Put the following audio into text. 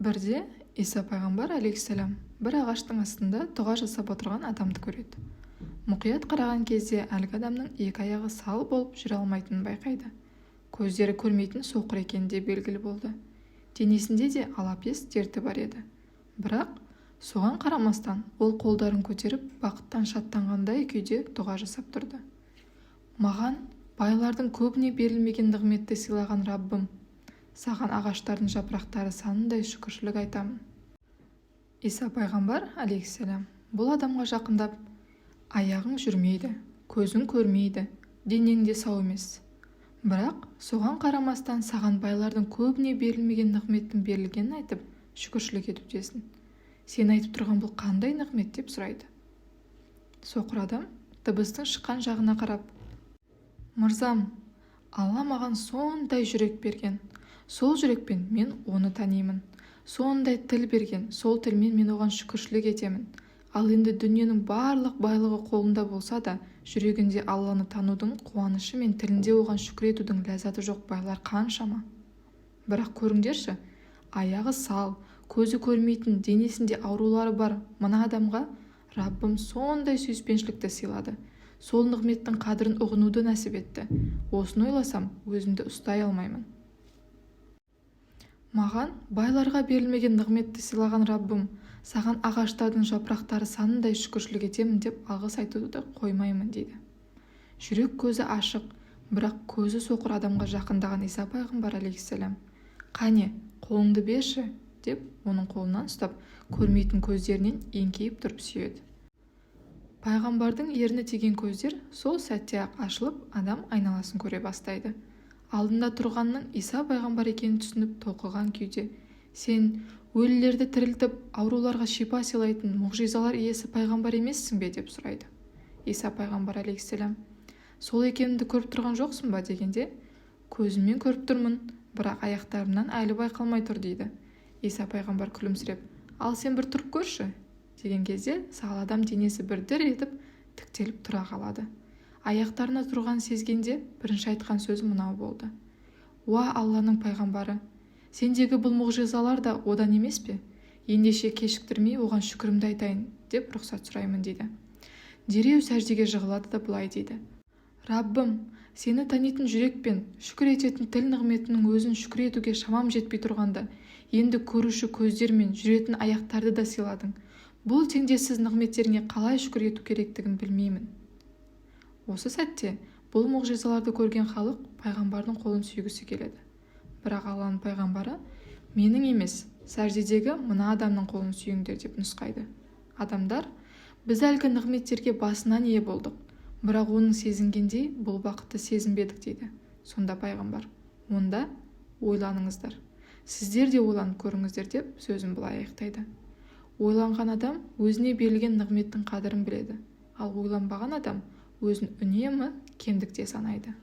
Бірде Иса пайғамбар алейхиссалам бір ағаштың астында дұға жасап отырған адамды көреді. Мұқият қараған кезде әлгі адамның екі аяғы сал болып жүре алмайтынын байқайды. Көздері көрмейтін соқыр екені де белгілі болды. Денесінде де алапес дерті бар еді. Бірақ соған қарамастан ол қолдарын көтеріп, бақыттан шаттанғандай күйде дұға жасап тұрды. «Маған байлардың көбіне берілмеген нығметті сыйлаған Раббым, саған ағаштардың жапырақтары санындай шүкіршілік айтамын». Иса пайғамбар алейхиссалам бұл адамға жақындап: «Аяғың жүрмейді, көзің көрмейді, денең де сау емес. Бірақ соған қарамастан саған байлардың көбіне берілмеген нығметтің берілгенін айтып, шүкіршілік етудесің. Сен айтып тұрған бұл қандай нығмет?» – деп сұрайды. Соқыр адам дыбыстың шыққан жағына қарап: «Мырзам, Алла маған сондай жүрек берген, сол жүрекпен мен оны танимын. Сондай тіл берген, сол тілмен мен оған шүкіршілік етемін. Ал енді дүниенің барлық байлығы қолында болса да, жүрегінде Алланы танудың қуанышы мен тілінде оған шүкір етудің ләззаты жоқ байлар қаншама? Бірақ көріңдерші, аяғы сал, көзі көрмейтін, денесінде аурулары бар мына адамға Раббым сондай сүйіспеншілікті сыйлады, сол нығметтің қадірін ұғынуды нәсіп етті. Осыны ойласам, өзімді ұстай алмаймын. Маған байларға берілмеген нығметті сыйлаған Раббым, саған ағаштардың жапырақтары санындай шүкіршілік етемін деп алғыс айтуды қоймаймын», – дейді. Жүрек көзі ашық, бірақ көзі соқыр адамға жақындаған Иса пайғамбар алейхиссалам: «Қане, қолыңды берші», – деп, оның қолынан ұстап, көрмейтін көздерінен еңкейіп тұрып сүйеді. Пайғамбардың ерні тиген көздер сол сәтте-ақ ашылып, адам айналасын көре бастайды. Алдында тұрғанның Иса пайғамбар екенін түсініп, толқыған күйде: «Сен өлілерді тірілтіп, ауруларға шипа сыйлайтын мұғжизалар иесі пайғамбар емессің бе?» – деп сұрайды. Иса пайғамбар алейхиссалам: «Сол екенімді көріп тұрған жоқсың ба?» – дегенде, «Көзіммен көріп тұрмын, бірақ аяқтарымнан әлі байқалмай тұр», – дейді. Иса пайғамбар күлімсіреп: «Ал сен бір тұрып көрші», – деген кезде сал адам денесі бір дір етіп тіктеліп тұра қалады. Аяқтарына тұрғанын сезгенде бірінші айтқан сөзі мынау болды: «Уа, Алланың пайғамбары, сендегі бұл мұғжизалар да одан емес пе? Ендеше кешіктірмей оған шүкірімді айтайын деп рұқсат сұраймын», – дейді. Дереу сәждеге жығылады да былай дейді: «Раббым, сені танитын жүрек пен шүкір ететін тіл нығметінің өзін шүкір етуге шамам жетпей тұрғанда, енді көруші көздер мен жүретін аяқтарды да сыйладың. Бұл теңдессіз нығметтеріңе қалай шүкір ету керектігін білмеймін». Осы сәтте бұл мұғжизаларды көрген халық пайғамбардың қолын сүйгісі келеді. Бірақ Алланың пайғамбары: «Менің емес, сәждедегі мына адамның қолын сүйіңдер», – деп нұсқайды. Адамдар: «Біз әлгі нығметтерге басынан ие болдық, бірақ оның сезінгендей бұл бақытты сезінбедік», – дейді. Сонда пайғамбар: «Онда ойланыңыздар, сіздер де ойланып көріңіздер», – деп сөзін былай аяқтайды: «Ойланған адам өзіне берілген нығметтің қадірін біледі, ал ойланбаған адам өзін үнемі кемдікте санайды».